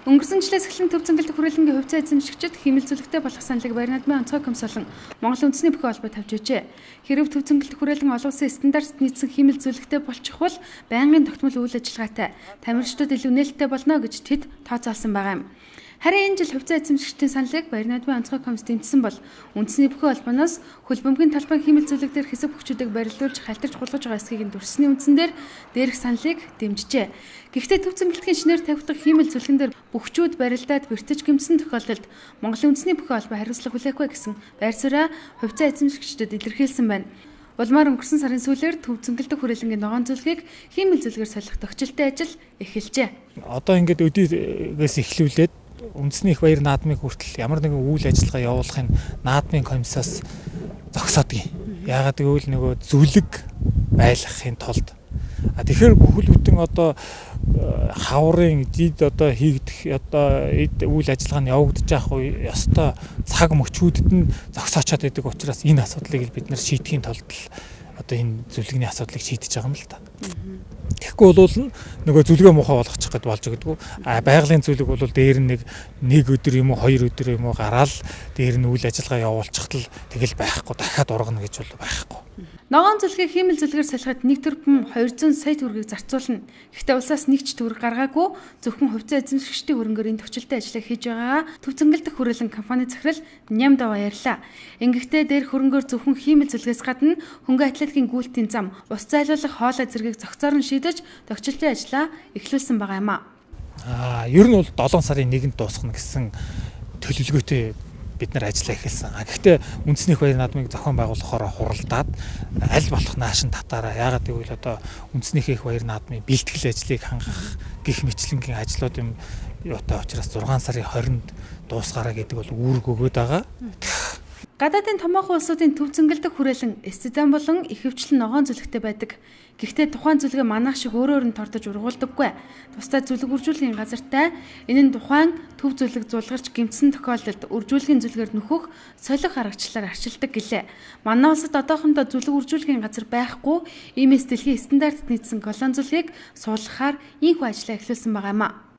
Өнгөрсөн жилээс эхлэн Төв Цэнгэлдэх хүрээлэнгийн хувьцаа эзэмшигчид хиймэл зүлэгтэй болох саналыг Баяр наадмын онцгой комисс болон Монгол үндэсний бүхэн холбоо тавьж байжээ. Хэрв Төв Цэнгэлдэх хүрээлэн олон улсын стандартад нийцсэн хиймэл зүлэгтэй болчихвол байнгын тогтмол үйл ажиллагаатай, тамирчдад илүү нээлттэй болно гэж тэд тооцоолсон байгаа юм. Харин энэ жил хувьцаа эзэмшигчдийн саналыг Баяр наадмын онцгой комисс дэмжсэн бол үндэсний бүхэн холбооноос хөлбөмбөгийн талбайн хиймэл зүлэг дээр хэсэг хүчүүдийг барилуулж халтарч гулгаж байгаа эсхийг нь дүрсний үндсэн дээр дээрх саналыг дэмжижээ. Гэхдээ Төв Цэнгэлдэхийн шинээр тавигдах хиймэл зүлгэн дээр бөхчүүд барилдаад бэртэж гэмтсэн тохиолдолд Монголын үндэсний бүхэн холбоо хариуцлага хүлээхгүй гэсэн байр сууриа хувьцаа эзэмшигчдэд илэрхийлсэн байна. Улмаар өнгөрсөн сарын сүүлээр Төв Цэнгэлдэх хүрээлэнгийн ногоон зүлгийг хиймэл зүлгээр солих тохиолдолтой ажил эхэлжээ. Одоо ингээд өдийгөөс эхлүүлээд үндэсний их баяр наадмыг хүртэл ямар нэгэн үйл ажиллагаа явуулахын наадмын комиссаас зогсоодог. Яагаад гэвэл нөгөө зүлэг байлгахын тулд. А тэгэхээр бүхэл бүтэн одоо хаврын дид одоо хийгдэх одоо эд үйл ажиллагаа нь явагдаж явах үе ёстой цаг мөчүүдэд нь зогсоочоод байдаг учраас энэ асуудлыг бид нар шийдэхийн тулд л одоо энэ зүлэгний асуудлыг шийдэж байгаа юм л да. Тэгэхгүй бол нөгөө зүлгээ муухай болгочих гээд болж өгдөггүй. А байгалийн зүлэг бол дээр нь нэг өдөр юм уу хоёр өдөр юм уу гараал дээр нь үйл ажиллагаа явуулчихтал тэгэл байхгүй, дахиад ургана гэж бол байхгүй. Ногоон зүлгийг хиймэл зүлгээр солиход 1 тэрбум 200 сая төгрөгийг зарцуулна. Гэхдээ улсаас нэг ч төгрөг гаргаагүй зөвхөн хувьцаа эзэмшигчдийн хөрөнгөөр энэ төвчлөлтэй ажлыг хийж байгаа Төв Цэнгэлдэх хүрээлэн компани захирал Ням Даваа ярьлаа. Ингэхдээ дээрх хөрөнгөөр зөвхөн хиймэл зүлгээс гадна хөнгөн атлетикийн гүйлтийн зам, ус зайлуулах хоолой зэргийг зохицоор нь шийдэж төвчлөлтэй ажлаа эхлүүлсэн байгаа юм а. Ер нь бол 7 сарын 1-нд дуусгана гэсэн төлөвлөгөөтэй бид нар ажиллаа эхэлсэн. Гэхдээ үндэсний их баяр наадмыг зохион байгуулахаар хуралдаад аль болох наашин татаараа. Яагаад гэвэл одоо үндэсний их баяр наадмын бэлтгэл ажлыг хангах гих мэтлэнгийн ажлууд юм юутай учраас 6 сарын 20-нд дуусгаараа гэдэг бол үүрэг өгөөд байгаа. Гадаадын томоохон улсуудын Төв Цэнгэлдэх хүрээлэн Эстедан болон ихэвчлэн ногоон зүлэгтэй байдаг. Гэхдээ тухайн зүлгээ манайх шиг өөрөөр нь тордож ургуулдаггүй. Тусдаа зүлэг үржүүлгийн газартай энэ нь тухайн төв зүлэг зулгарч гэмтсэн тохиолдолд үржүүлгийн зүлгээр нөхөх солих аргачлалаар арчилдаг гэлээ. Манай улсад одоохондоо зүлэг үржүүлгийн газар байхгүй. Иймээс дэлхийн стандартад нийцсэн колон зүлгийг суулгахаар ийхүү ажлаа эхлүүлсэн байгаа юм а.